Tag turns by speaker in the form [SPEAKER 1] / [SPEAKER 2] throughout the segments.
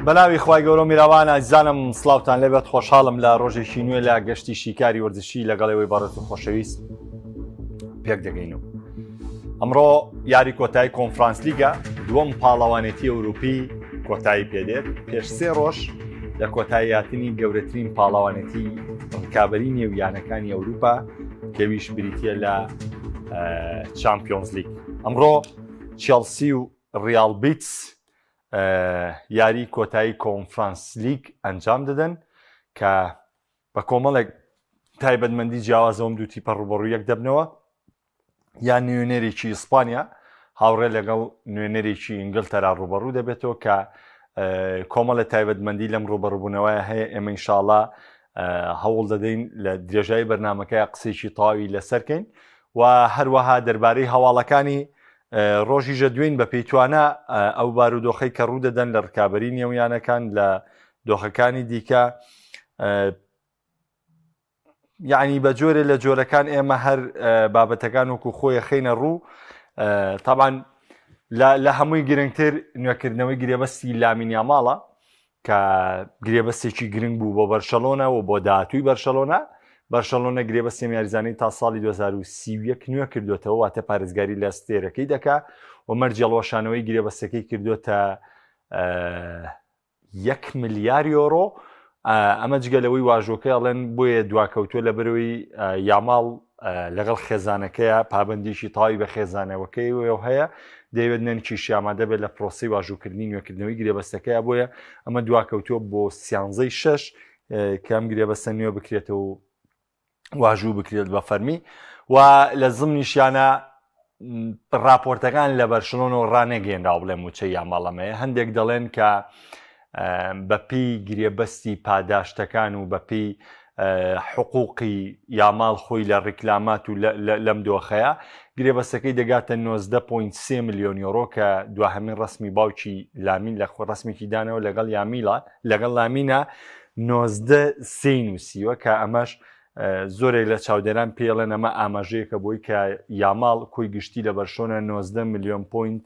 [SPEAKER 1] بەناوی خوای گەورە و میراوان ئازیزانم سڵاوتان لێبێت خۆشحاڵم لە ڕۆژێکی نوێ لە گەشتی شیکاری وەرزشی لەگەڵ ئێوەی بەڕێز و خۆشەویست پێک دەگەین و ئەمڕۆ یاری کۆتایی کۆنفرانس لیگە دووەم پاڵەوانێتی ئەوروپی کۆتایی پێدێت پێش سێ ڕۆژ لە کۆتاییاتنی گەورەترین پاڵەوانێتی ڕکابی نێو یانەکانی ئەوروپا کەویش بریتە لە چامپیۆنز لیگ ئەمڕۆ چێڵسی و ڕیاڵ بیتس یاری کۆتایی کۆنفرانس لیگ ئەنجام دەدەن کە بە کۆمەڵێک تایبەتمەندی جیاوازەوەم دوو تیپە ڕوبەڕوو یەک دەبنەوە یان نوێنەرێکی ئیسپانیا هاوڕێ لەگەڵ نوێنەرێکی ئینگلتەرا ڕوبەڕوو دەبێتەوە کە کۆمەڵە تایبەتمەندی لەم ڕوبەڕوبوونەوە هەیە ئێمە ئینشاڵا هەوڵ دەدەین لە درێژایی بەرنمەکە قسێکی تەواوی لەسەرکەین و هەروەها دەربارەی هەواڵەکانی ڕۆژی ژە دوێن بە پێی توانا ئەو بارودۆخەی کە ڕوو دەدەن لە ڕکابی نێویانەکان لە دۆخەکانی دیکە یعنی بە جۆرێ لە جۆرەکان ئێمە هەر بابەتەکان وەکو خۆی خینە ڕوو تاوان لە هەمووی گرنگتر نوێکردنەوەی گرێبەستی لامینیاماڵە کە گرێبەستێکی گرنگ بوو بۆ بەرشەلۆنە و بۆ داهاتووی بەرشەلۆنە بەرشەلۆنە گرێبەستی یاریزانانی تا ساڵی 2031 نوێ کردوێتەوە واتە پارێزگاری لە ستێرەکەی دەکا و مەرجی هەڵوەشانەوەی گرێبەستەکەی کردوێتە یەک ملیار یۆرۆ ئەمە جگە لەوەی واژۆکەی ئەڵێن بۆیە دواکەوتووە لە بەرەوەی یاماڵ لەگەڵ خێزانەکەیە پابندیشی تاوی بە خێزانەوەکەی هەیە دەیەوێت نەنکیشی ئامادە بێت لە پرۆسی واژووکردنی نوێکردنەوەی گرێبەستەکەی بۆیە ئەمە دواکەوتووە بۆ سیانزەی شەش کە ئەم گرێبەستە نوێ بکرێتەوە و واژوو بکرێت بە فەرمی و لە زمنیشیانە راپۆرتەکان لە بەرشلۆنەوە ڕانەگەێنراوە بڵێ موچەی یاماڵەمەیە هەندێک دەڵێن کە بەپی گرێبەستی پاداشتەکان و بەپی حقوقی یاماڵ خۆی لە ڕیکلامات و لەم دۆخەیە گرێبەستەکەی دەگاتە 19.3 ملیۆن یۆرۆ کە دواهەمین ڕسمی باوکی لامین لە خۆ ڕسمێکی دانەوە لەگەڵ یامیلا لەگەڵ لامینا 19 سێ نووسیوە کە ئەمەش زۆرێک لە چاودێران پێڵێن ئەمە ئاماژەیەکە بۆی کە یاماڵ کۆی گشتی لە بەرشۆنە 19 ملیۆن point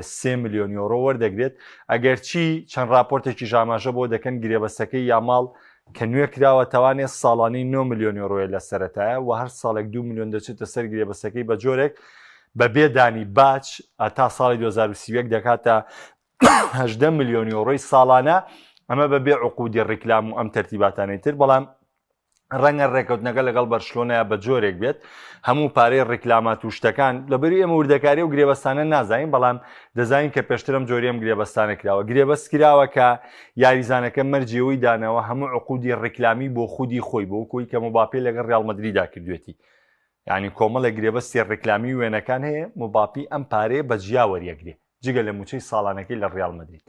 [SPEAKER 1] 3 ملیۆن یۆرۆ وەردەگرێت ئەگەرچی چەند راپۆرتێکی ژاماژە بۆ دەکەن گرێبەستەکەی یاماڵ کە نوێ کراوە توانێت ساڵانی 9 ملیۆن یۆرۆیە لە سەرەتایە و هەر ساڵێک 2 ملیۆن دەچێتە سەر گرێبەستەکەی بە جۆرێک بە بێدانی باج تا ساڵی 2031 دەکاتە 18 ملیۆن یۆرۆی ساڵانە ئەمە بە بێ عقودی ڕیکلام و ئەم تەرتیباتانەی تر بەڵام ڕەنگە ڕێکەوتنەکە لەگەڵ بەرشلۆنەیە بە جۆرێک بێت هەموو پارەی ڕیکلامات و شتەکان لەبەری ئێمە وردەکاری و گرێبەستانە نازانین بەڵام دەزانین کە پێشترم جۆریم گرێبەستانە کراوە گرێبەست کراوە کە یاریزانەکە مەرجیەوەی دانەوە هەموو عقودی ڕیکلامی بۆ خودی خۆی بۆ کۆی کە مباپێ لەگەڵ ڕیاڵ مەدریدا کردوێتی یعنی کۆمەڵێک گرێبەستی ڕیکلامی وێنەکان هەیە مباپی ئەم پارەیە بە جیا وەریەگرێ جگە لە موچەی ساڵانەکەی لە ڕیاڵ مەدرید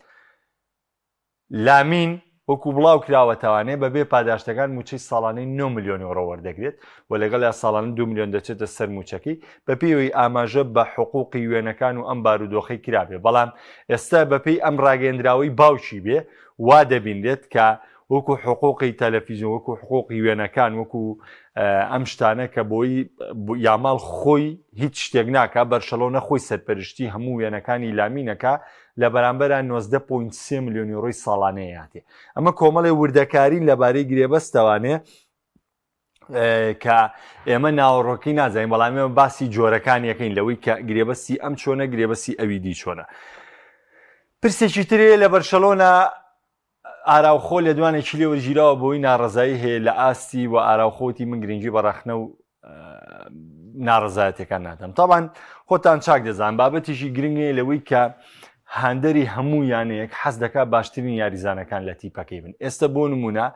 [SPEAKER 1] لامین وەکو بڵاو کراوەتەوانێ بەبێ پاداشتەکان موچەی ساڵانەی 9 ملیۆن یۆرۆ وەردەگرێت و لەگەڵیا ساڵانە 2 ملیۆن دەچێتە سەر موچەکەی بەپێی ئاماژە بە حقوقی وێنەکان و ئەم بارودۆخەی کرابێ بەڵام ئێستا بەپێی ئەم ڕاگەندراوەی باوکی بێ وا دەبینرێت کە وەکو حقوقی تەلەفیزیۆن وەکو حقوقی وێنەکان وەکو ئەم شتانە کە بۆی یاماڵ خۆی هیچ شتێک ناکە بەرشەلۆنە خۆی سەرپەرشتی هەموو وێنەکانی لامینەکە لە بەرامبەرا 19.3 ملیۆن یۆرۆی ساڵانەیە هاتێ ئەمە کۆمەڵێ وردەکارین لەبارەی گرێبەستەوانێ کە ئێمە ناوەڕۆکی نازانین بەڵام ئێمە باسی جۆرەکان یەکەین لەوەی کە گرێبەستی ئەم چۆنە گرێبەستی ئەوی دی چۆنە پرسێکی ترێ لە بەرشەلۆنە ئاراوخۆ لێدوانێکی لێ وەرگیراوە بۆی ناڕەزایی هەیە لە ئاستی و ئاراوخۆتی من گرنگی بە ڕەخنە و ناڕەزایەتەکان نادەم تاوان خۆتان چاک دەزان بابەتیشی گرنگەیە لەوەی کە هاندەری هەموو یانەیەک حەز دەکات باشترین یاریزانەکان لە تیپەکەی بن ئێستا بۆ نمونە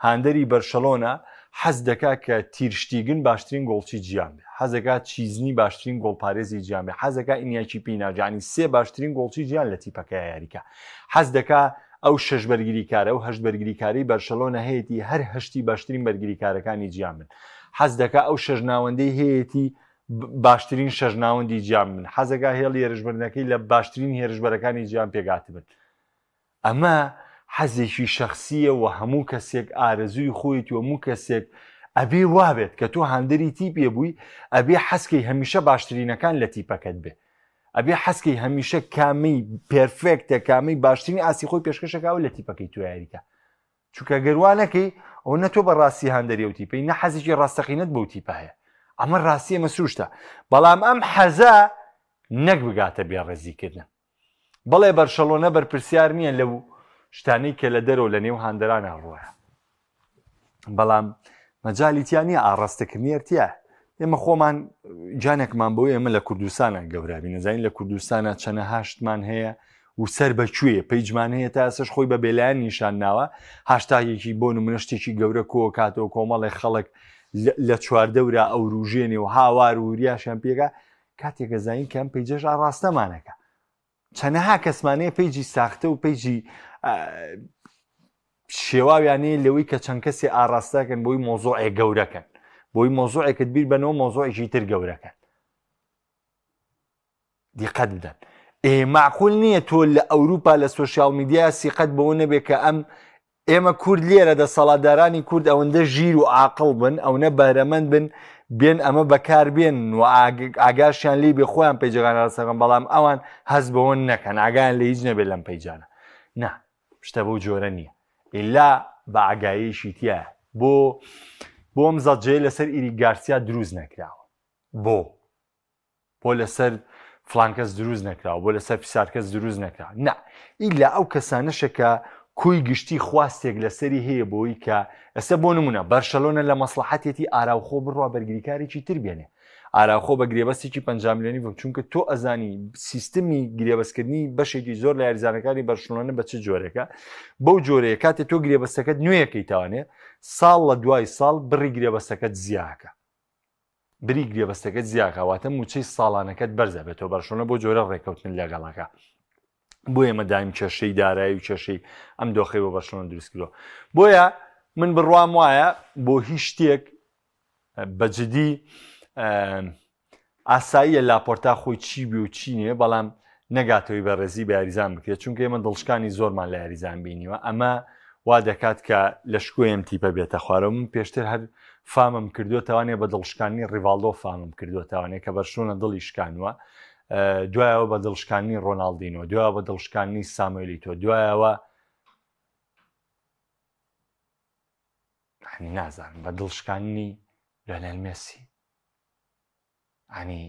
[SPEAKER 1] هاندەری بەرشەلۆنە حەز دەکات کە تیرشتیگن باشترین گۆڵچی جیان بێ حەزەکە چیزنی باشترین گۆڵپارێزی جیان بێ حەزەکە ئینیاکی پیناجانی سێ باشترین گۆڵچی جیان لە تیپەکە یاریکە حەز دەکا ئەو شەش بەرگریکارە و هەشت بەرگریکارەی بەرشەلۆنە هەیەتی هەر هەشتی باشترین بەرگریکارەکانی جیان بن. حەز دەکا ئەو شەش ناوەندەی هەیەتی باشترین شەش ناوەندی جیان بن. حەز دەکا هێڵی هێرشبردنەکەی لە باشترین هێرشبەرەکانی جیان پێکهاتبن. ئەمە حەزێکی شەخسییە و هەموو کەسێک ئارەزووی خۆیەتی و هەموو کەسێک ئەبێ وابێت کە تۆ هاندەری تیپێ بووی ئەبێ حەزکەی هەمیشە باشترینەکان لە تیپەکەت بێ. ئەبێ حەزکەی هەمیشە کامەی perfect ە کامەی باشترین ئاسی خۆی پێشکەشەکەەوە لە تیپەکەی تو یاریکە چونکە گەر وا نەکەی ئەو نە تۆ بە ڕاستی هاندەری ئەو تیپەی نە حەزێکی ڕاستەقینەت بەو تیپە هەیە ئەمە ڕاستی ئەمە سروشتە بەڵام ئەم حەزە نەک بگاتە بێڕێزیکردن بەڵێ بەرشەڵۆنە بەرپرسیار نییە لەو شتانەی کە لە دەرەوە لە نێو هاندەرانە ڕۆیە بەڵام مەجالی تیا نییە ئاڕاستەکردنی تیا ئێمە خۆمان جانێکمان بۆ ئێمە لە کوردستانە گەورابی نەزانین لە کوردستانە چەنە هاشتمان هەیە و سەر بە کوێ page مان هەیە تا ئێستاش خۆی بە بێلایەن نیشان ناوە هاشتاگێکی بۆ نمونە شتێکی گەورە کۆکاتەوە کۆمەڵێک خەڵک لە چواردەورا ئەوروژێنێ و هاوار و وریاشیان پێگا کاتێکە زانین کەم page ەش ئاڕاستەمانەکە چەنەها کەسمانەیە page ی ساختە و page ی شێواویانەیە لەوەی کە چەند کەسێ ئاراستەکەن بۆی مۆزۆعێ گەورەکەن بۆی مۆزۆعێکت بیر بنەوە مۆزۆعێکی تر گەورەکەن دیقەت بدەن ئێ معقول نییە تۆ لە ئەوروپا لە social media سیقەت بەوە نەبێ کە ئەم ئێمە کورد لێرە دەسەڵاتدارانی کورد ئەوەندە ژیر و عاقڵ بن ئەونە بەهرەمەند بن بێن ئەمە بەکار بێن و ئاگاشیان لی بێ خۆیان page ەکان ڕاستەکەن بەڵام ئەوان هەست بەوە نەکەن ئاگایان لە هیچ نەبێت لەم page انە نا شتە بەو جۆرە نییە ئیلا بە ئاگاییشی تایە بۆ بۆم زەجێ لەسەر ئیری گارسیا دروست نەکراوە بۆ بۆ لەسەر فلان کەس دروست نەکراوە بۆ لەسەر فیسار کەس دروست نەکرا نا ئیلا ئەو کەسانەشە کە کۆی گشتی خواستێک لەسەری هەیە بۆی کە ئێستا بۆ نمونە بەرشەلۆنە لە مەسلحەتێتی ئاراوخۆ بڕوا بەرگریکارێکی تر بێنێ ئاراخۆ بە گرێبەستێکی 50 میلیۆنی بم چونکە تۆ ئەزانی سیستمی گرێبەستکردنی بەشێکی زۆر لە یاریزانەکانی بەرشلۆنە بە چ جۆرێکە بەو جۆرەیە کاتێ تۆ گرێبەستەکەت نوێیەکەی تاوانێ ساڵ لە دوای ساڵ بڕی گرێبەستەکەت زیاکە بری گرێبەستەکەت زیاکە واتە موچەی ساڵانەکەت بەرزە بێتەوە بەرشۆنە بۆ جۆرە ڕێککەوتن لەگەڵەکە بۆ ئێمە دایم کێشەی دارایی و کێشەی ئەم دۆخی بۆ بەرشۆنە دروست کردووە بۆیە من بڕوام وایە بۆ هیچ شتێک بەجددی ئاساییە لاپۆرتا خۆی چی بێ و چی نییە بەڵام نەگاتەوەی بە ڕێزی بە یاریزان بکرێت چونکە ئێمە دڵشکانی زۆرمان لە یاریزان بینیوە ئەمە وا دەکات کە لە شکۆی ئەم تیپە بێتە خوارەوە من پێشتر هەر فامم کردووە توانێ بە دڵشکانی ڕیڤالدۆ فامم کردووە توانێت کە بەرشلۆنە دڵی شکانوە دوایەوە بە دڵشکانی ڕۆناڵدینۆ دوایەوە بە دڵشکانی سامۆلیتۆ دوایەوە نازانم بە دڵشکانی لۆنێل مێسی عنی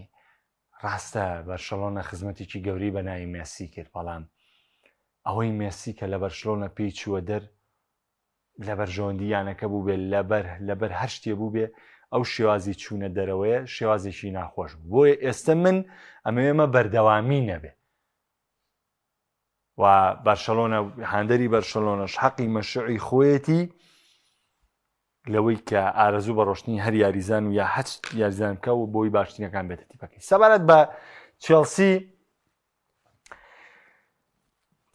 [SPEAKER 1] ڕاستە بەرشەلۆنە خزمەتێکی گەورەی بە ناوی مێسی کرد بەڵام ئەوەی مێسی کە لە بەرشلۆنە پێی چووە دەر لە بەرژەوەندی یانەکە بوو بێ لەبەر لەبەر هەر شتێ بوو بێ ئەو شێوازی چوونە دەرەوەیە شێوازێکی ناخۆش بوو بۆیە ئێستا من ئەمەوێمە بەردەوامی نەبێ و بەرشەلۆنە هاندەری بەرشەلۆنەش حەقی مەشعی خۆیەتی لەوەی کە ئارەزوو بە ڕۆشتنی هەر یاریزان و یا هەچ یاریزان بکە و بۆی باشترینەکان بێتە تیپەکەی سەبارەت بە چێڵسی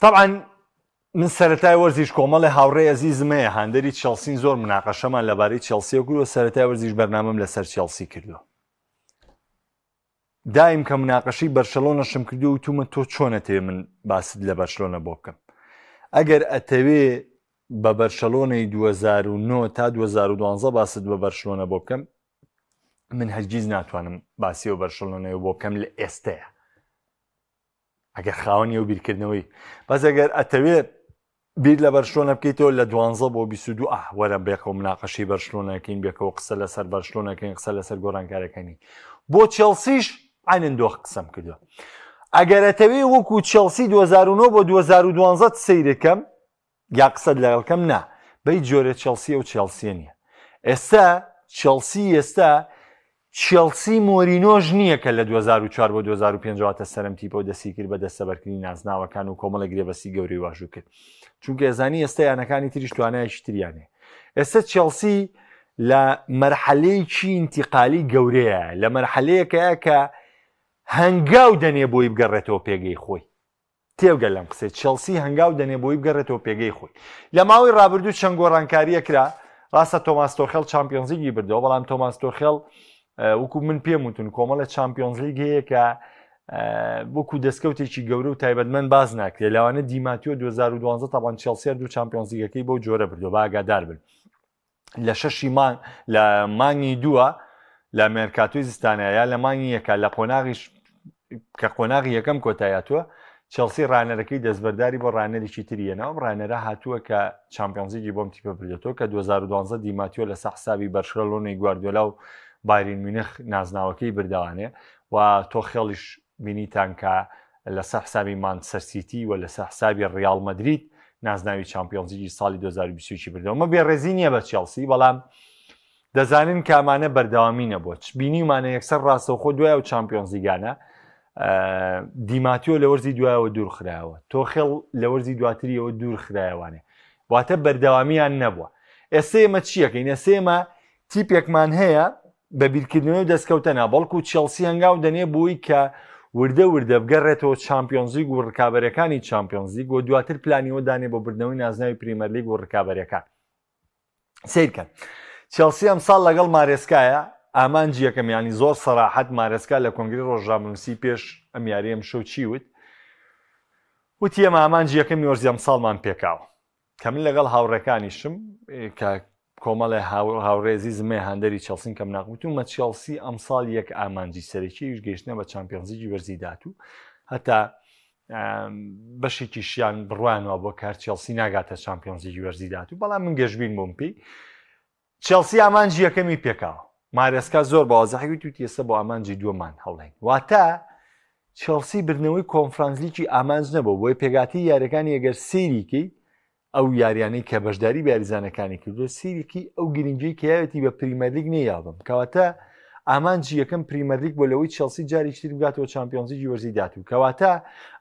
[SPEAKER 1] طبعا من سەرەتای وەرزیش کۆمەڵی هاوڕێ ئەزیزم هەیە هاندەری چێڵسین زۆر مناقەشەمان لەبارەی چێڵسیە کردووە سەرەتای وەرزیش بەرنامەم لەسەر چێڵسی کردووە دایم کە مناقەشەی بەرشەلۆنەشم کردو وتومە تۆ چۆن ئەتەوێ من باست لە بەرشلۆنە بۆ بکەم ئەگەر ئەتەوێ بە بەرشەلۆنەی 2009 تا 2012 باست بە بەرشلۆنە بۆ بکەم من هەرگیز ناتوانم باسی و بەرشلۆنەوە بۆ بکەم لە ئێستەیە ئەگەر خاوەنی ئەو بیرکردنەوەی بەس ئەگەر ئەتەوێ بیر لە بەرشلۆنە بکەیتەوە لە دوانزە بۆ 22 ئاه وەرە بێکەوە مناقەشەی بەرشلۆنەکەین بێکەوە قسە لەسەر بەرشلۆنەکەین قسە لەسەر گۆڕانکارەکانی بۆ چێڵسیش عینەن دۆخ قسەم کردووە ئەگەر ئەتەوێ وەکو چێڵسی 2009 بۆ 2012 سەیرەکەم یا قسەت لەگەڵ کەم نا بەی جۆرە چێڵسی ئەو چێڵسیە نییە ئێستا چێڵسی ئێستا چێڵسی مۆرینۆش نییە کە لە 2004 بۆ 2005 واتە سەرم تیپە و دەستی کرد بە دەستەبەرکردنی نازناوەکان و کۆمەڵە گرێبەستی گەورەی واژوو کرد چونکە ئێزانی ئێستا یانەکانی تریش توانایەکی تریان هەیە ئێستا چێڵسی لە مەرحەلەیەکی ئینتیقالی گەورەیە لە مەرحەلەیەکەیە کە هەنگاو دەنێ بۆی بگەڕێتەوە پێگەی خۆی تێبگە لەم قسەی چێڵسی هەنگاو دەنێ بۆی بگەڕێتەوە پێگەی خۆی لە ماوەی ڕابردوو چەند گۆڕانکاریە کرا ڕاستە تۆماس تۆخێڵ چامپیۆنزلیگی بردەوە بەڵام تۆماس تۆخێڵ وەکو من پێم وتون کۆمەڵە چامپیۆنزلیگ هەیە کە وەکو دەستکەوتێکی گەورە و تایبەتمەند باز ناکرێت لەوانە دیماتیۆ 2012 تاوان چێڵسیار دوو چامپیۆنزلیگەکەی بەو جۆرە بردەوە با ئاگادار بن لە شەشی مانگ لە مانگی دووە لە مێرکاتۆی زستانە یا لە مانگی یەکە لە قۆناغیش کە قۆناغی یەکەم کۆتایاتوە چێڵسی ڕانەرەکەی دەستبەرداری بۆ ڕانەرێکی تری هێنا ئەم ڕانەرە هاتووە کە چامپیۆنزلیگی بۆم تیپە بردێتەوە کە 2012 دیماتیۆ لەسەر حسابی بەرشەلۆنەی گواردیۆلا و بایرن میونخ نازناوەکەی بردەوانێ و تۆخێڵیش بینیتان کە لەسەر حسابی مانچستەر سیتی و لەسەر حسابی ڕیاڵ مەدرید نازناوی چامپیۆنزلیگی ساڵی 2021 بردەوە مە بێڕێزی نییە بە چێڵسی بەڵام دەزانین کە ئەمانە بەردەوامی نەبووە چ بینیومانە یەکسەر ڕاستەوخۆ دوای ئەو چامپیۆنزلیگانە دیماتیۆ لە وەرزی دوایەوە دوور خرایەوە تۆخێڵ لە وەرزی دواتریەوە دوور خرایەوانێ واتە بەردەوامیان نەبووە ئێستا ئێمە چیەکەین ئێستا ئێمە تیپێکمان هەیە بە بیرکردنەوەی و دەستکەوتە نا بەڵکو چێڵسی هەنگاو دەنێ بۆی کە وردە وردە بگەڕێتەوە چامپیۆنزلیگ و ڕکابەرەکانی چامپیۆنزلیگ و دواتر پلانیەوە دانێ بۆ بردنەوەی نازناوی پریمەرلیگ و ڕکابەرەکان سەیرکەن چێڵسی ئەمساڵ لەگەڵ مارێسکایە ئامانجی یەکەم ینی زۆر سەراحەت مارێسکا لە کۆنگری ڕۆژنامەنووسی پێش ئەم یاری ئەم شەو چی وت وتی ئەمە ئامانجی یەکەمی وەرزی ئەمساڵمان پێکاوە کە من لەگەڵ هاوڕێکانیشم کە کۆمەڵێ هاوڕێزی زمێ هاندەری چێڵسین کەم ناقوتومە چێڵسی ئەمساڵ یەک ئامانجی سەرەکیش گەیشتنە بە چامپیۆنزیکی وەرزی داهاتوو هەتا بەشێکیشیان بڕوایان وا بۆ کار چێڵسی ناگاتە چامپیۆنزیکی وەرزی داهاتوو بەڵام من گەشبین بووم پێی چێڵسی ئامانجی یەکەمی پێکاوە مارێسکا زۆر بەوازحی وتی ئێستا بۆ ئامانجی دووەمان هەڵێن واتە چێڵسی بردنەوەی کۆنفرانسلیکی ئامانج نەبوو بۆی پێگاتی یاریەکانی ئەگەر سەیریکەی ئەو یاریانەی کە بەشداری بە یاریزانەکانی کردووە سیریکی ئەو گرنگی کە یاوێتی بە پریمەرلیگ نەیاوم کەواتە ئامانجی یەکەم پریمەرلیگ بۆ لەوەی چێڵسی جارێکی تر بگاتەوە چامپیۆنزلیگی وەرزی داهاتوو کەواتە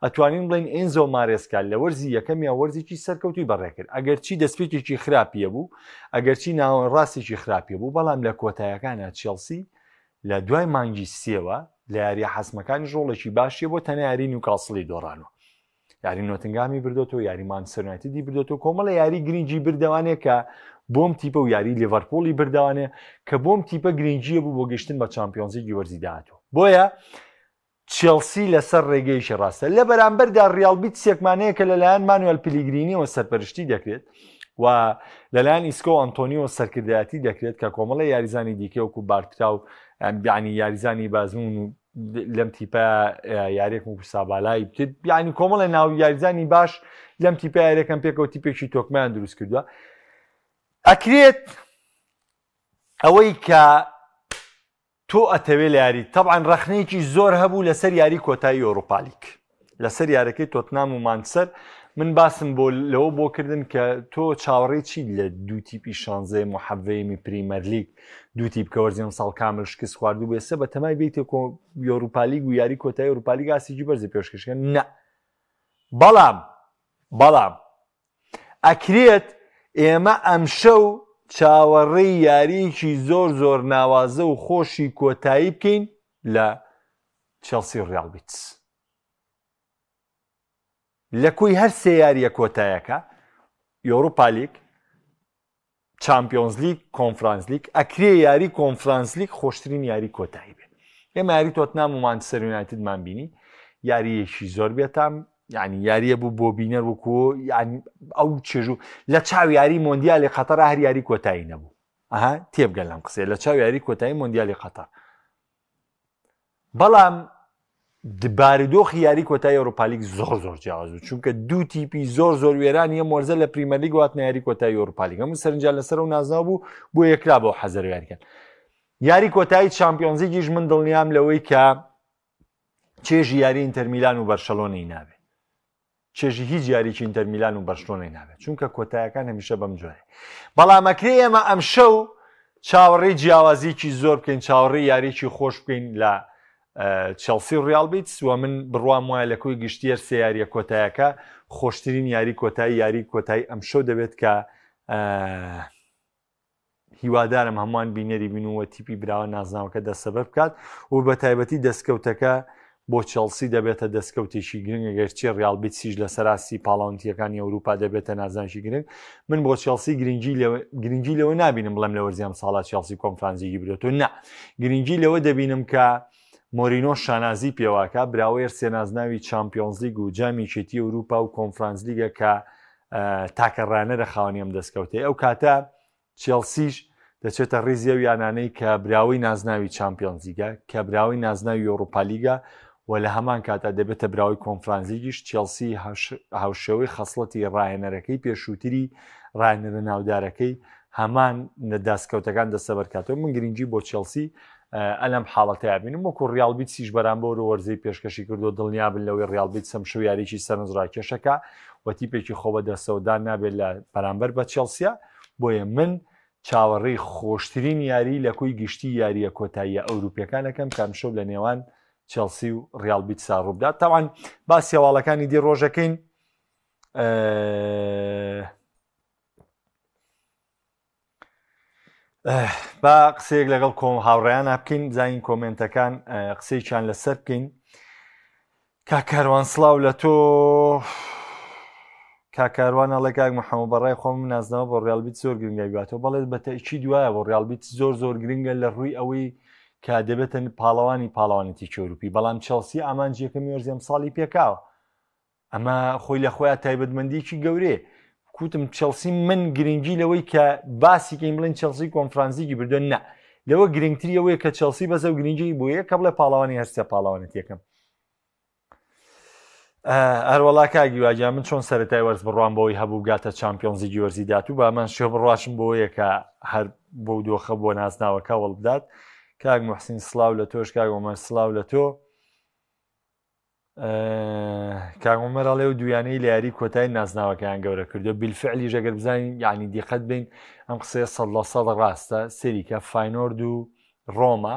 [SPEAKER 1] ئەتوانین بڵێین ئێنزۆ مارێسکا لە وەرزی یەکەم یا وەرزێکی سەرکەوتوی بەڕێکرد ئەگەرچی دەستپێکێکی خراپیە بوو ئەگەرچی ناوەڕاستێکی خراپیە بوو بەڵام لە کۆتایەکانە چێڵسی لە دوای مانگی سێوە لە یاریە حەسمەکانی ڕۆڵێکی باشیە بۆ تەنیا یاری نیوکاسڵی دۆڕانەوە یاری نۆتنگامی بردۆتەوە یاری مانچستەر یونایتدی بردۆتەوە کۆمەڵە یاری گرنگی بردەوانێ کە بۆم تیپە و یاری لیڤەرپوڵی بردەوانێ کە بۆم تیپە گرنگیە بوو بۆ گەشتن بە چامپیۆنزلیگی وەرزی داهاتوو بۆیە چێڵسی لەسەر ڕێگەیەکی ڕاستە لە بەرامبەردا ڕیاڵ بیتسێکمان هەیە کە لەلایەن مانوێل پیلیگرینیەوە سەرپەرشتی دەکرێت و لەلایەن ئیسکۆ ئەنتۆنیۆ سەرکردایەتی دەکرێت کە کۆمەڵە یاریزانی دیکە وەکو بارترا و بیانی یاریزانی بازمون و لەم تیپە یاریێک وەکو سابالای بتر بیانی کۆمەڵە ناو یاریزانی باش لەم تیپە یاریەکەم پێکەوە تیپێکی تۆکمەیان دروست کردووە ئەکرێت ئەوەی کە تۆ ئەتەوێ لە یاری تەبعەن ڕەخنەیەکی زۆر هەبوو لەسەر یاری کۆتایی یۆروپالیگ لەسەر یارەکەی تۆتنام و مانچسەر من باسم بۆ لەوە بۆ کردن کە تۆ چاوەڕێی چیت لە دوو تیپی شانزەیەم و حەڤەیەمی پریمەرلیگ دوو تیپ کە وەرزی ئەمساڵ کامل شکست خواردوو بێسە بە تەمای بیتە کۆ یۆروپالیگ و یاری کۆتایی یۆروپالیگ ئاستێکی بەرزی پێشکەشکەن نە بەڵام بەڵام ئەکرێت ئێمە ئەمشەو چاوەڕێی یارییەکی زۆر زۆر ناوازە و خۆشی کۆتایی بکەین لە چێڵسی و ڕیاڵ بیتس. لە کۆی هەر سێ یارییە کۆتایەکە، یۆروپا لیگ، چامپیۆنز لیگ، کۆنفرانس لیگ، ئەکرێ یاری کۆنفرانس لیگ خۆشترین یاری کۆتایی بێت. ئێمە یاری تۆتنام و مانچستەر یونایتدمان بینی، یارییەکی زۆر بێتام، یعنی یاریە بوو بۆ بینەر وەکو یعنی ئەو چێژ و لە چاو یاری مۆندیالی قەتەر هەر یاری کۆتایی نەبوو. ئەها تێبگەن لەم قسەیە لە چاو یاری کۆتایی مۆندیالی قەتەر. بەڵام بارودۆخی یاری کۆتای ئەوروپالیگ زۆر زۆر جیاواز بوو چونکە دوو تیپی زۆر زۆر وێرانی ئەم وەرزە لە پریمەرلیگ واتنە یاری کۆتای ئەوروپالیگ هەموو سەرنجیان لەسەر و نازناو بوو بۆ یەکلا بۆ حەزەر یاریکەن یاری کۆتایی چامپیۆنزیگیش من دڵنیام لەوەی کە چێژی یاری ئینتەرمیلان و بەرشەلۆنەی نابێت چێژی هیچ یاریی ئینتەر میلان و بەرشلۆنەی نابێت چونکە کۆتایەکان هەمیشە بەم جۆرەیە بەڵام ئەکرێ ئێمە ئەمشەو چاوەڕێی جیاوازیکی زۆر بکەین چاوەڕێی یاریی خۆش بکەین لە چێڵسی و ڕیاڵ بیتس و من بڕوام وایە لە کۆی گشتیەر سێ یاریە کۆتایەکە خۆشترین یاری کۆتایی یاری کۆتایی ئەمشەو دەبێت کە هیوادارم هەمووان بینەری بین و تیپی براوە نازناوەکە دەستەبەر بکات و بە تایبەتی دەستکەوتەکە بۆ چێڵسی دەبێتە دەستکەوتێکی گرنگ ئەگەرچی ڕیاڵ بیتسیش لە سەراسی پاڵاونتیەکانی ئەوروپا دەبێتە نازانشی گرنگ من بۆ چێڵسی گرنگی گرنگی لەوە نابینم بڵێم لە وەرزی ئەم ساڵا چێڵسی کۆنفرانسیگی برێتەوە نا گرنگی لەوە دەبینم کە مۆرینۆ شانازی پێواکە براوەیەر سێنازناوی چامپیۆنزلیگ و جامی یەکێتی ئەوروپا و کۆنفرانسلیگە کە تاکە ڕانەرە خاوەنی ئەم دەستکەوتەی ئەو کاتە چێڵسیش دەچێتە ڕیزی ئەو یانانەی کە براوەی نازناوی چامپیۆنزلیگە کە براوەی نازناوی یۆڕوپالیگە و لە هەمان کاتا دەبێتە براوەی کۆنفرانزیگیش چێڵسی هاوشێوەی خەسڵەتی ڕاهێنەرەکەی پێشووتری ڕاهێنەرە ناودارەکەی هەمان دەستکەوتەکان دەستەبەرکاتەوە من گرنگی بۆ چێڵسی ئەلەم حاڵەتەیا بینم وەکو ڕیاڵ بیتسیش بەرامبەر و وەرزەی پێشکەشی کردو دڵنیابن لەوەی ڕیاڵ بیتس ئەمشەو یاریی سەرنجڕاکێشەکە و تیپێکی خۆ بەدەستەوەدان نابێت لە بەرامبەر بە چێڵسیا بۆیە من چاوەڕێی خۆشترین یاری لە کۆی گشتی یارییە کۆتاییە ئەوروپیەکان ئەکەم کە ئەمشەو لە نێوان چێڵسی و ڕیاڵ بیتسا ڕووبدات تاوان باسی هەواڵەکانی دی ڕۆژەکەین با قسەیەک لەگەڵ کۆم هاوڕێیان بکەین بزانین کۆمنتەکان قسەیان لەسەر بکەین کاک کاروان سڵاو لە تۆ کاک کاروان ئەڵێ کاک محەممەد بەڕای خۆم نازناوە بۆ ڕیال بیت زۆر گرنگە بیاتەوە بەڵێ بە تەئکید وایە بۆ ڕیال بیت زۆر زۆر گرنگە لە ڕووی ئەوەی کە دەبێتە پاڵەوانی پاڵەوانێتی ئەوروپی بەڵام چێڵسی ئامانجی یەکەمی وەرزی ئەمساڵی پێکاوە ئەمە خۆی لە خۆیان تایبەتمەندیکی گەورەیە کوتم چێڵسی من گرنگی لەوەی کە باسیکەین بڵێن چێڵسی کۆنفرانسیکی بردووە نە لەوە گرنگتری ئەوەیە کە چێڵسی بەسە و گرنگی بۆیە کە بڵێ پاڵەوانی هەرسێ پاڵەوانێتیەکەم هەروەڵا کاک هیواگیان من چۆن سەرەتای وەرز بڕوام بەوەی هەبوو بگاتە چامپیۆنزیگی وەرزی داتوو بە من شێ بڕواشم بۆیە کە هەر بۆ دۆخە بۆ نازناوەکە وەڵ بدات کاک محسین سلااو لە تۆش کاک عمر سلااو لە تۆ کاک عمر ئەڵێ و دویانەی لە یاری کۆتای نازناوەکەیان گەورە کردو بیلفعلی ژەگەر بزانین یعنی دیقەت بین ئەم قسەیە سەد لە سەد ڕاستە سریکە فاینۆرد و ڕۆما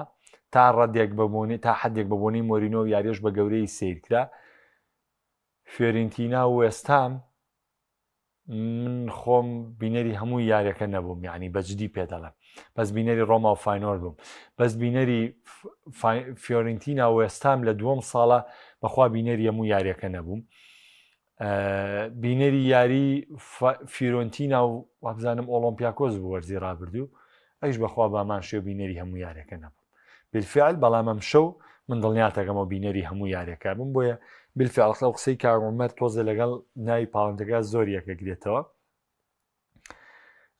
[SPEAKER 1] تا ڕەدێک بەبوونی تا حدێک بەبوونی مۆرینۆ و یاریش بە گەورەی سیر کرا فیۆرینتینا و وێستام من خۆم بینەری هەموو یاریەکە نەبووم یعنی بەجدی پێ دەڵێم بەس بینەری ڕۆما و فاینۆر بووم بەس بینەری فیۆرینتینا و وێستام لە دووەم ساڵە بەخوا بینەری هەموو یاریەکە نەبووم بینەری یاری فیرۆنتینا و وابزانم ئۆڵۆمپیاکۆس بوو وەرزی ڕابردوو ئەیش بەخوا بامان شێو بینەری هەموو یاریەکە نەبوو بالفعل بەڵام ئەم شەو من دڵنیاتەکەمەوە بینەری هەموو یاریەکە بم بۆیە بالفعل ئەو قسەی کاک عومەر تۆزێ لەگەڵ ناوی پاڵنتەکە زۆر یەکەگرێتەوە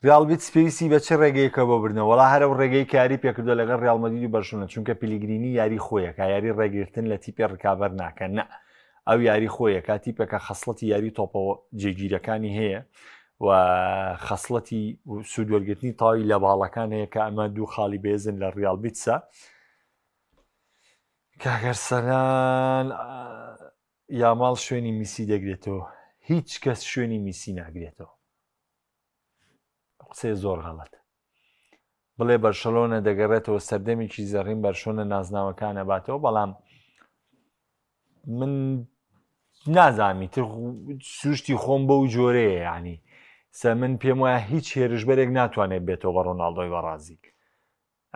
[SPEAKER 1] ریال بیتس پێویستی بە چ ڕێگەیەکە بۆ بردنەوە وەڵا هەر ئەو ڕێگەی کاری پێکردووە لەگەڵ ریال مەدرید و بەرشلۆنە چونکە پیلیگرینی یاری خۆیەکە یاری ڕێگرتن لە تیپی ڕکابەر ناکە نە ئەو یاری خۆیەکە تیپێکە خەسڵەتی یاری تۆپەوە جێگیرەکانی هەیە و خەسڵەتی سوودوەرگرتنی تاوی لە باڵەکان هەیە کە ئەمە دوو خاڵی بێزن لە ریال بیتسە کاگەرسەلان یاماڵ شوێنی میسی دەگرێتەوە هیچ کەس شوێنی میسی ناگرێتەوە قسەی زۆر غەڵەت بڵێ بەرشەلۆنە دەگەڕێتەوە سەردەمێکی زەڕین بەرشۆنە نازناوەکانە باتەوە بەڵام من نازانمی تر سروشتی خۆم بەو جۆرەیە ینی سە من پێم وایە هیچ هێرشبەرێک ناتوانێت بێتەوە بە ڕۆناڵدۆی بەڕازیل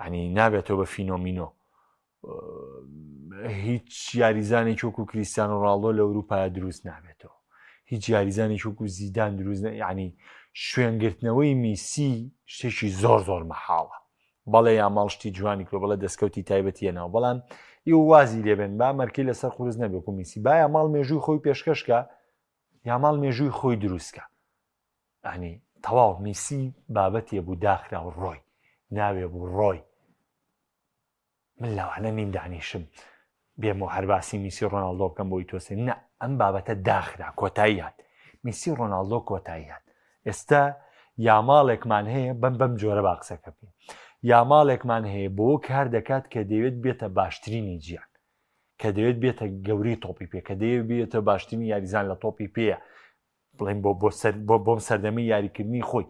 [SPEAKER 1] ینی نابێتەوە بە فینۆمینۆ هیچ یاریزانێکی وەکو کریستیانۆ ڕۆناڵدۆ لە ئەوروپا دروست نابێتەوە هیچ یاریزانێکی وەکو زیدان دروست ینی شوێنگرتنەوەی میسی شتێکی زۆر زۆر مەحاڵە بەڵێ یاماڵ شتی جوانی کرد بەڵێ دەستکەوتی تایبەتیە ناو بەڵام ئیوە وازی لێبێن با مەرکی لەسەر قورس نەبێت و میسی با یاماڵ مێژووی خۆی پێشکەشکە یاماڵ مێژووی خۆی دروستکە ئەنی تەواو میسی بابەتێ بوو داخرا و ڕۆی ناوێ بوو ڕۆی من لەوانە نیم دانیشم بێم و هەر باسی میسی ڕۆناڵدۆ بکەم بۆی تۆسێ نە ئەم بابەتە داخرا کۆتایی هات میسی ڕۆناڵدۆ کۆتایی هات ئێستا یاماڵێکمان هەیە بەم بەم جۆرە با قسەکە بکەین یاماڵێکمان هەیە بۆ کار دەکات کە دەیەوێت بێتە باشترینی جیان کە دەوێت بێتە گەورەی تۆپی پێ کە دەیەوێت بێتە باشترین یاریزان لە تۆپی پێیە بڵێن بۆ بۆ سەر بۆ بۆم سەردەمی یاریکردنی خۆی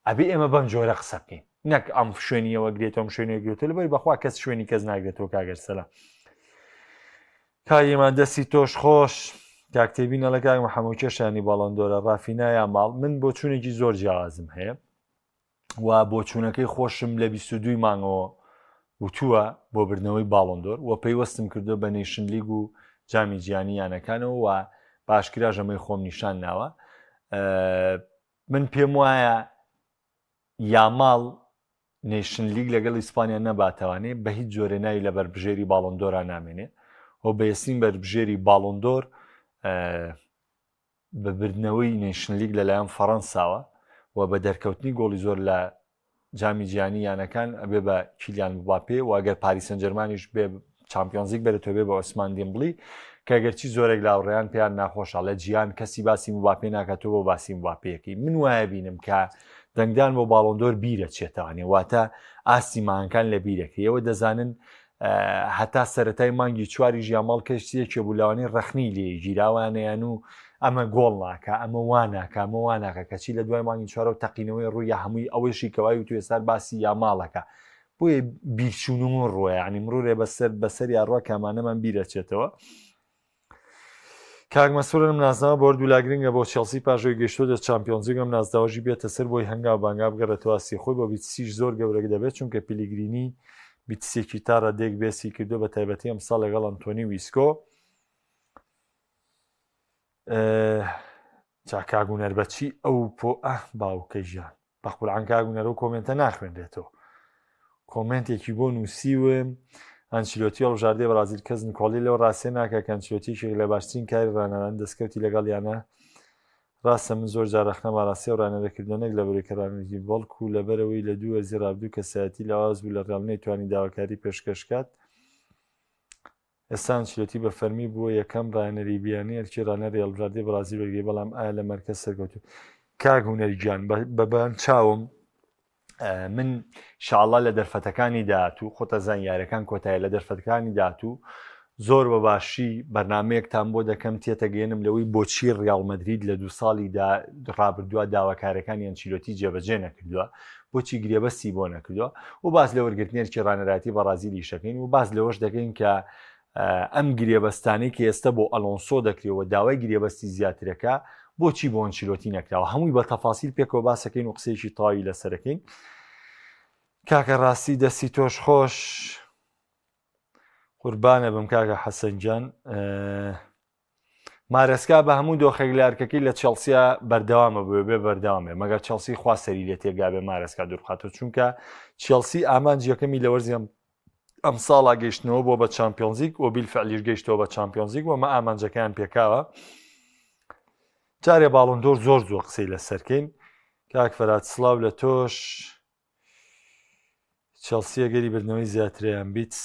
[SPEAKER 1] ئەبێ ئێمە بەم جۆرە قسە بکەین نەک ئەم شوێنیەوە گرێتەوە ئەم شوێنی گرێتەوە لەبەر بەخوا کەس شوێنی کەس ناگرێتەوە کاگەر سەلام کاک ئیمان دەستی تۆش خۆش کاک تێبینە لە کاک محەممەد کێشانی باڵۆندۆرە ڕافینا یا ماڵ من بۆچوونێکی زۆر جیاوازم هەیە و بۆچوونەکەی خۆشم لە 22 مانگەوە وتووە بۆ بردنەوەی باڵۆندۆر و پەیوەستم کردو بە نەیشن لیگ و جامی جیهانی یانەکانەوە و باشکرا ژەمەی خۆم نیشان ناوە من پێم وایە یاماڵ نەیشن لیگ لەگەڵ ئیسپانیا نەباتەوانێ بە هیچ جۆرێ ناوی لە بەربژێری باڵۆندۆرا نامێنێ و بەهێزترین بەربژێری باڵۆندۆر بە بردنەوەی نەیشن لیگ لەلایەن فەڕەنساوە و بە دەرکەوتنی گۆڵی زۆر لە جامی جیهانی یانەکان ئەبێ بە کیلیان مباپێ و ئەگەر پاریس سانجێرمانیش بێ. چامپیۆنزیک بەرێتەوە بێ بە عوسمان دیمبڵی کە گەرچی زۆرێک لاوڕێیان پێیان ناخۆشە لە جیان کەسی باسی مباپێ ناکات تۆ بۆ باسی مباپێیەکەی من وایە بینم کە دەنگدان بۆ باڵۆندۆر بیرە چێتوانێ واتە ئاستی مانگەکان لە بیرەکەیەوە دەزانن هەتا سەتای مانگی چواری ژیاماڵ کەشتی یەکێ بوو لەوانەی ڕەخنەی لێ گیراوانەیان و ئەمە گۆڵ ناکە ئەمە وا ناکە ئەمە وا ناکە کەچی لە دوای مانگی چوارەوە تەقینەوەی ڕووی یا هەمووی ئەوەیشی کەوای و توێسار باسی یا ماڵەکە بۆیە بیرچوونەوە ڕۆیە ینی مرۆرێ بەسەر بەسەر یا ڕۆ کامانەمان بیرەچێتەوە کاک مەسرور ئەم نازناوە بۆ هەردوولا گرنگە بۆ چێڵسی پاش ئەوەی گەیشتۆتە چامپیۆنزلیگ ئەم نازناوەشی بێتە سەر بۆی هەنگاو بانگا بگەڕێتەوە ئاستی خۆی بۆ بیتسیش زۆر گەورەک دەبێت چونکە پیلیگرینی بیتسێکی تا ڕادەیەک بێسی کردو بە تایبەتی ئەمساڵ لەگەڵ ئەنتۆنی ویسکۆ جا کاک هونەر بەچی ئەو پۆ ئە باوکە ژیان بەقورعان کاک هونەر ئەو کۆمێنتە ناخوێنرێتەوە کۆمێنتێکی بۆ نووسیوم ئەنچلۆتی هەڵبژاردەی بەرازیل کەس نکۆڵی لەو ڕاستیە ناکە کە ئەنچلۆتی یەکێک لە باشترین کاری ڕانەران دەستکەوتی لەگەڵ یانە ڕاستە من زۆر جار ڕەخنەم ئاراستەی ئەو ڕانەرە کردووە نەک لەبەرەوەی کە ڕانەرێکی بەڵکو لەبەرەوەی لە دوو وەرزی ڕابردوو کەسایەتی لاواز بوو لە ڕیاڵ نەیتوانی داواکاری پێشکەش کات ئێستا ئەنچلۆتی بە فەرمی بووە یەکەم ڕاهێنەری بیانی ئەرکی ڕانەری هەڵبژاردەی بەڕازیل وەرگری بەڵام ئایا لە مەرکەز سەرکەوتوو کاک هونەر گیان بە بان چاوم من شاءاللە لە دەرفەتەکانی داهاتوو خۆتەزان یارەکان کۆتایی لە دەرفەتەکانی داهاتوو زۆر بە باشی بەرنمەیەکتان بۆ دەکەم تێتەگەێنم لەوەی بۆچی ڕیاڵ مەدرید لە دوو ساڵی ڕابردووە داواکارەکانی ئەنچیلۆتی جێبەجێ نەکردووە بۆچی گرێبەستی بۆ نەکردووە و باس لە وەرگرتنی ئەرکی ڕانەراتی بەڕازیلیش دەکەین و باس لەوەش دەکەین کە ئەم گرێبەستانەی کە ئێستا بۆ ئەلۆنسۆ دەکرێت و داوای گرێبەستی زیاترەکە بۆچی بۆ ئەنچیلۆتی نەکراوە هەمووی بە تەفاسیل پێکەوە باسەکەین و قسەیەکی تەواوی لەسەرەکەین کاکە ڕاستی دەستی تۆش خۆش قوربانە بم کاکە حەسەن گیان مارێسکا بە هەموو دۆخێک لە ئەرکەکەی لە چێڵسیا بەردەوامە بوێ بێ بەردەوام بێ مەگەر چێڵسی خوا سەری لێ تێگابێ مارێسکا دووربخاتەوە چونکە چێڵسی ئامانج یەکەمی لە وەرزی ئەم ئەم ساڵا گەیشتنەوە بۆ بە چامپیۆنزیک و بیلفعلیش گەیشتەوە بە چامپیۆنزیک و مە ئامانجەکەیان پێکاوە جارێ باڵندۆر زۆر زۆر قسەی لەسەرکەین کاک فەرات سڵاو لە تۆش چێڵسی ئەگەری بردنەوەی زیاتریان بیتس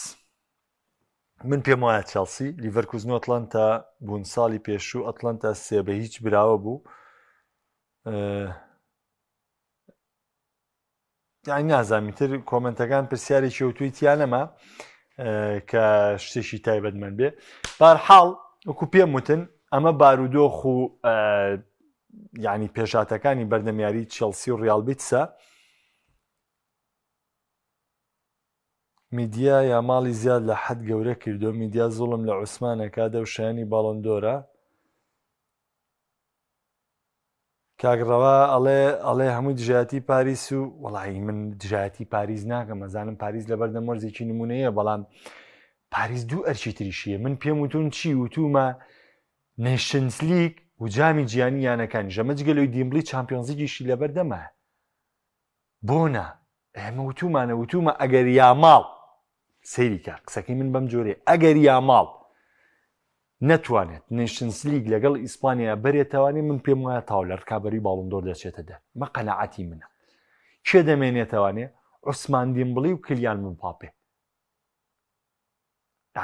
[SPEAKER 1] من پێم وایە چێڵسی لیڤەرکوزن و ئەتلەنتا بوون ساڵی پێشوو ئەتلەنتا سێ بە هیچ براوە بوو یانی نازانم تر کۆمنتەکان پرسیارێکی ئەوتوی تیا نەما کە شتێکی تایبەتمەند بێ بارحاڵ وەکو پێم وتن ئەمە بارودۆخ و یعنی پێشاتەکانی بەردەمیاری چێڵسی و ڕیاڵ بیتسە میدیا یا ماڵی زیاد لە حەد گەورە کردو میدیا زوڵم لە عوسمانەکە دەو شایانی باڵندۆرە کاک ڕەوا ئەڵێ ئەڵێ هەمووی دژایەتی پاریس و وەڵی من دژایەتی پاریس ناکەم ئەزانم پاریس لەبەردەم وەرزێکی نمونەیە بەڵام پاریس دوو ئەرکی تریشیە من پێم وتون چی وتومە نەیشنزلیگ و جامی جیانی یانەکانی ژەمە جگە لەوی دیمبلی چامپیۆنزیگیشی لەبەردەمە بۆ نا ئێمە وتومانە وتومە ئەگەر یاماڵ سەیری کە قسەکەی من بەم جۆرێ ئەگەر یاماڵ نەتوانێت نەیشنزلیگ لەگەڵ ئیسپانیا بەرێتەوانێ من پێم وایە تاو لە ڕکابەری باڵندۆر دەچێتە دەر مە قەنەعەتی منە کێ دەمێنێتەوانێ عوسمان دیمبڵی و کلیان مباپێ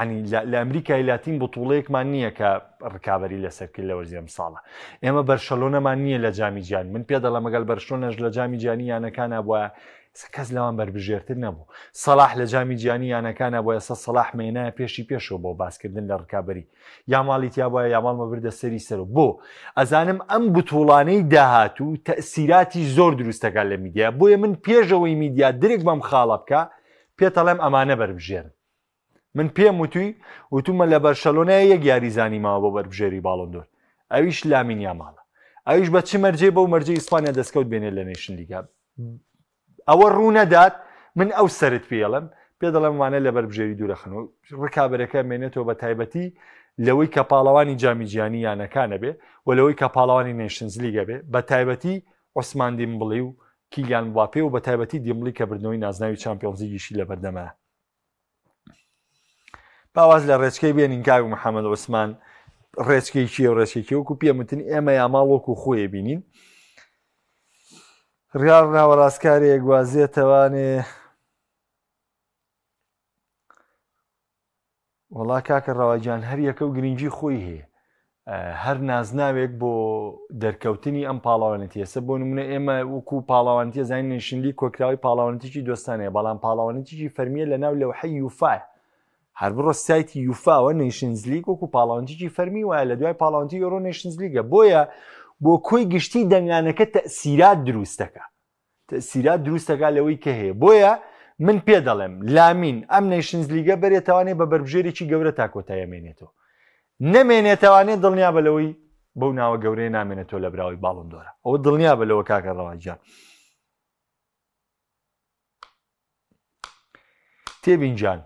[SPEAKER 1] ینی لە ئەمریکای لاتین بتوڵەیەکمان نییە کە ڕکابی لەسەر کرد لە وەرزی ئەم ساڵە ئێمە بەرشەلۆنەمان نییە لە جامی جیان من پێ دەڵێم مەگەل بەرشلۆنەش لە جامی جیانی یانەکانە بووە کەس لەوان بەربژێرتر نەبوو سەلاح لە جامی جیانی یانەکانە بۆ ئێستا سەلاح مێنایە پێشی پێشەوە بۆ باسکردن لە ڕکابی یاماڵی تیا بووە یاماڵ مەبردە سەری سەر و بۆ ئەزانم ئەم بتوڵانەی داهاتوو تەسیراتی زۆر دروستەکە لە میدیا بۆیە من پێشەوەی میدیا درک بەم خاڵە بکە پێتەڵێم ئەمانە بەربژێرن من پێم وتوی وتومە لە بەرشەلۆنای یەک یاریزانی ماوە بۆ بەربژێری باڵۆندۆر ئەویش لامین یاماڵە ئەویش بە چ مەرجێ بەو مەرجەی ئیسپانیا دەستکەوت بێنێت لە نەیشن لیگا ئەوە ڕوو نەدات من ئەو سەرت پێڵم پێ دەڵێم وانە لە بەربژێری دوورەخن و ڕکابەرەکە مێنێتەوە بە تایبەتی لەوەی کە پاڵەوانی جامی جیهانی یانەکانە بێ و لەوەی کە پاڵەوانی نەیشنزلیگە بێ بە تایبەتی عوسمان دیمبڵی و کیلیان مباپێ و بە تایبەتی دیمبڵی کە بردنەوەی نازناوی چامپیۆنزلیگیشی لەبەردەمە باواز لە ڕێچکەی بێنین کاک محەممەد عوسمان ڕێچکەی کێ و ڕێچکەی کێ وەکو پێم وتن ئێمە یاماڵ وەکو خۆی بینین ڕیاڵ ناوەڕاستکارێک گوازێتەوانێ. وەڵا کاکە ڕەواجان هەر یەکە و گرنگی خۆی هەیە هەر نازناوێک بۆ دەرکەوتنی ئەم پاڵاوانەتیەسە بۆ نمونە ئێمە وەکو پاڵاوانتیە زانین نەیشنلی کۆکراوی پاڵاوانەتیی دۆستانەیە بەڵام پاڵاوانەتیی فەرمیە لە ناو لەوحەی یوفا هەر بڕۆ سایتی یوفاوە نەیشنزلیگ وەکو پاڵاوانتیی فەرمی وایە لە دوای پاڵاوانتی یۆرۆ نەیشنزلیگە بۆیە بۆ کۆی گشتی دەنگانەکە تەسیرات دروستەکە تەسیرات دروستەکە لەوەی کە هەیە بۆیە من پێ دەڵێم لامین ئەم نەیشنزلیگە بەرێتوانێ بە بەربژێرێکی گەورە تا کۆتایی مێنێتەوە نەمێنێتوانێ دڵنیا بە لەوەی بەو ناوە گەورەیە نامێنێتەوە لە براوەی باڵندۆرە ئەوە دڵنیا بە لەوە کاکە ڕەواجان تێبینجان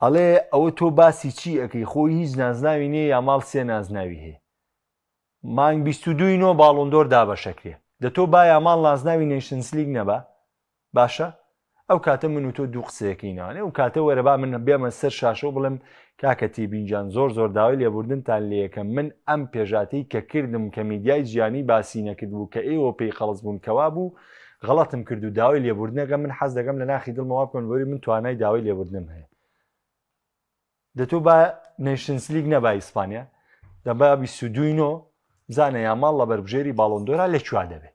[SPEAKER 1] ئەڵێ ئەوە تۆ باسی چی ئەەکەی خۆی هیچ نازناوی نییە یا ماڵ سێ نازناوی هەیە مانگ 22 نۆ باڵۆندۆر دابەشەکرێ دە تۆ با یاماڵ نازناوی نەیشنسلیگ نەبا باشە ئەو کاتە من و تۆ دوو قسەیەکەی ناوانێ ئەو کاتە وەرە با من بێمە سەر شاشە و بڵێم کاکە تێبینجان زۆر زۆر داوای لێبوردنتان لێیەکەم من ئەم پێشاتەی کە کردم کە میدیای جیانی باسی نەکرد بوو کە ئێوە پێی قەڵس بوون کەوا بوو غەڵەتم کرد و داوای لێبوردنەکە من حەز دەکەم لە ناخی دڵمەوە بکەم بۆری من توانای داوای لێبوردنم هەیە دە تۆ با نەیشنسلیگ نەبا ئیسپانیا دەبا 22 نۆ بزانە یاماڵ لە بەربژێری باڵۆندۆرا لە کوێ دەبێ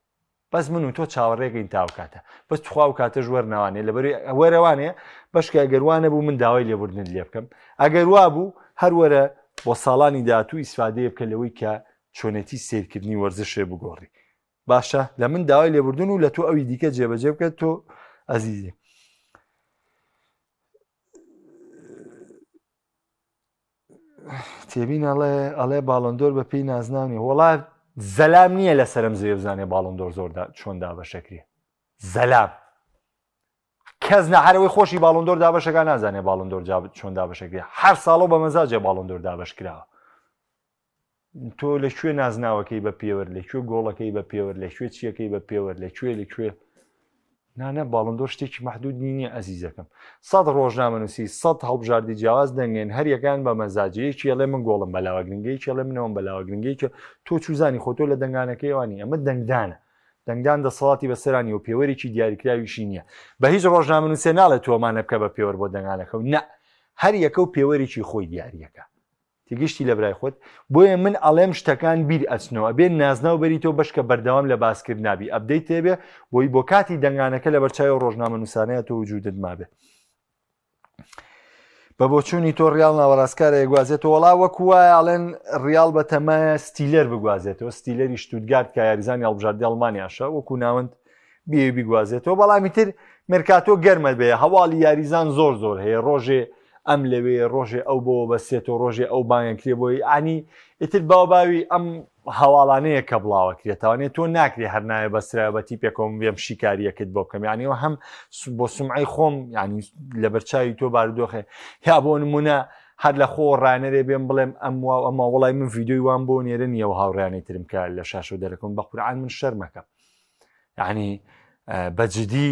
[SPEAKER 1] بەس من و تۆ چاوەڕێکەین تا ئەو کاتە بەس تخوا و کاتەش وەرناوانێ لەبەری وەرەوانێ بەشکە ئەگەر وا نەبوو من داوای لێبوردنت لێ بکەم ئەگەر وا بوو هەر وەرە بۆ ساڵانی داهاتوو ئیسفادەیە بکە لەوەی کە چۆنێتی سیرکردنی وەرزشێ بگۆڕی باشە لە من داوای لێبوردن و لە تۆ ئەوی دیکە جێبەجێ بکە تۆ ئەزیزی تێبین ئەڵێ ئەڵێ باڵندۆر بە پێی نازناو نیە وڵا زەلام نییە لە سەرم زێ بزانێ باڵندۆر زۆردا چۆن دابەشەکرێ زەلام کەس نەهرەوەی خۆشی باڵندۆر دابەشەکە نازانێ باڵندۆر چۆن دابەشەکرێ هەر ساڵە بە مەزاجێ باڵندۆر دابەش کراوە تۆ لە کوێ نازناوەکەی بە پێوەر لە کوێ گۆڵەکەی بە پێوەر لە کوێ چیەکەی بە پێوەر لە کوێ لە کوێ نانە باڵندۆر شتێکی محدود نییە ئەزیزەکەم سەد ڕۆژنامەنووسی سەد هەڵبژاردی جیاواز دەنگێن هەریەکان بە مەزاجەیەکی ئەڵێ من گۆڵم بەلاوە گرنگەیەکی ئەڵێ منەوەم بەلاوە گرنگەیەکی تۆ چوزانی خۆ تۆ لە دەنگانەکەی وانی ئەمە دەنگدانە دەنگدان دەسەڵاتی بەسەرانی و پێوەرێکی دیاریکراویشی نییە بە هیچ ڕۆژنامەنووسێ ناڵێ تۆمانە بکە بە پێوەر بۆ دەنگانەکە و نە هەر یەکە و پێوەرێکی خۆی دیاریەکە تێگەشتی لە برای خۆت بۆیە من ئەڵێم شتەکان بیر ئەچنەوە ئەبێ نازناو بەری تۆ بەشکە بەردەوام لە باسکرد نابی ئەبدەیت تێبێ بۆی بۆ کاتی دەنگانەکە لە بەرچاوی ڕۆژنامە نووسانەیە تۆ وجودت مابێ بە بۆچوونی تۆ ڕیاڵ ناوەڕاستکارە یەگوازێتەوە وڵا وەکو وایە ئەڵێن ڕیاڵ بە تەمایە ستیلەر بگوازێتەوە ستیلەری شتوتگارت کە یاریزانی هەڵبژاردی ئەڵمانیاشە وەکو ناوەند بێ بیگوازێتەوە بەڵامی تر مێرکاتۆ گەرمە بێ هەواڵی یاریزان زۆر زۆر هەیە ڕۆژێ ئەم لەوێ ڕۆژێ ئەو بۆ بەسێتەوە ڕۆژێ ئەو بانگەکرێ بۆی ئانی ئیتر باو باوی ئەم هەواڵانەیە کە بڵاوەکرێتوانێت تۆ ناکرێ هەر ناوێ بەسرا بە تیپێکەوەم بێم شیکاریەکەت بۆ بکەم یانیەوە هەم بۆ سمعی خۆم ینی لەبەرچاوی تۆ بارودۆخێ یا بۆ نمونە هەر لە خۆ ڕانەرێ بێم بڵێم ئەم وا ئەمە وڵی من ڤیددیوی وان بۆ نێرە نییە و هاوڕیانی ترم کە لە شاشە دەرەکەم بە قورعان من شەرمەکەم یعنی بە جدی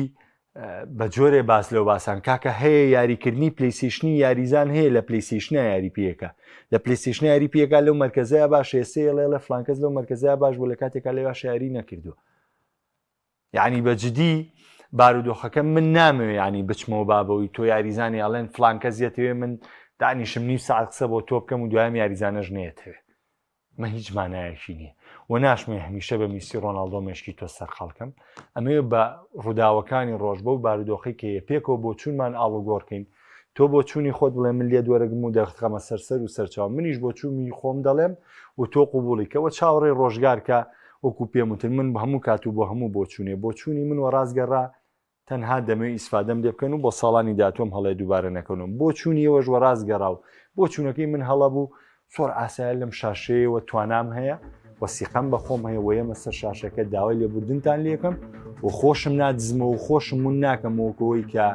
[SPEAKER 1] بە جۆرێ باس لەو باسان کاکە هەیە یاریکردنی پلیسیشنی یاریزان هەیە لە پلیسیشنە یاری پێەکە لە پلیسیشنە یاری پێەکە لەو مرکزەیە باش ێسێ ڵێ لە فلانکەس لەو مرکزەیە باش بوو لە کاتێکا لێ باش یاری نەکردو یعنی بە جدی بارودۆخەکە من نامەوێ ینی بچمەوە بابەوەی تۆ یاریزانی ئەڵێن فلانکەس یەتەوێ من دانیشم نیو ساعت قسە بۆ تۆ بکەم و دوام یاریزانەش نێتەوێ مە هیچ مانایەکی نییە و ناشمێ هەمیشە بە میسی ڕۆناڵدۆ مێشکی تۆ سەرقاڵکەم ئەمەوێ بە ڕووداوەکانی ڕۆژ بەو بارودۆخی کە یە پێکەوە بۆ چوونمان ئاڵوگۆڕکەین تۆ بۆ چوونی خۆت بڵێ من لێت وەرەگم و دەختخەمە سەر سەر و سەرچاو منیش بۆ چوومی خۆم دەڵێم و تۆ قوبوڵی کە وە چاوەڕێی ڕۆژگار کە وەکو پێم وتن من بە هەموو کات و بۆ هەموو بۆچوونێ بۆچوونی من وە ڕاستگەڕا تەنها دەمەوێ ئیسفادەم لێ بکەن و بۆ ساڵانی داهاتووم هەڵەیە دووبارە نەکەنەوە. بۆچوونی ئێوەش وەڕاست گەڕا و بۆچوونەکەی من هەڵە بوو، زۆر ئاسایە لەم شاشەیەوە توانام هەیە و سیقەم بە خۆم هەیە و یەمە سەر شاشەکە داوای لێبوردنتان لێکەم و خۆشم نادزمەوە و خۆشم ون ناکەم وەکەوەی کە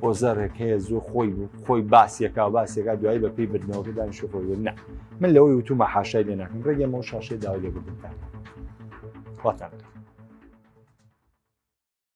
[SPEAKER 1] ئۆزەرێک هەیە زۆر خۆی بوو خۆی باسیەکە و باسیەکە دوایی بە پێی بردنەوەکە دانیشە خۆی نە من لەوەی وتومە حاشای لێ ناکەم ڕێگەمەوە شاشەی داوای لێبوردنتان خواتان لەگەڵ.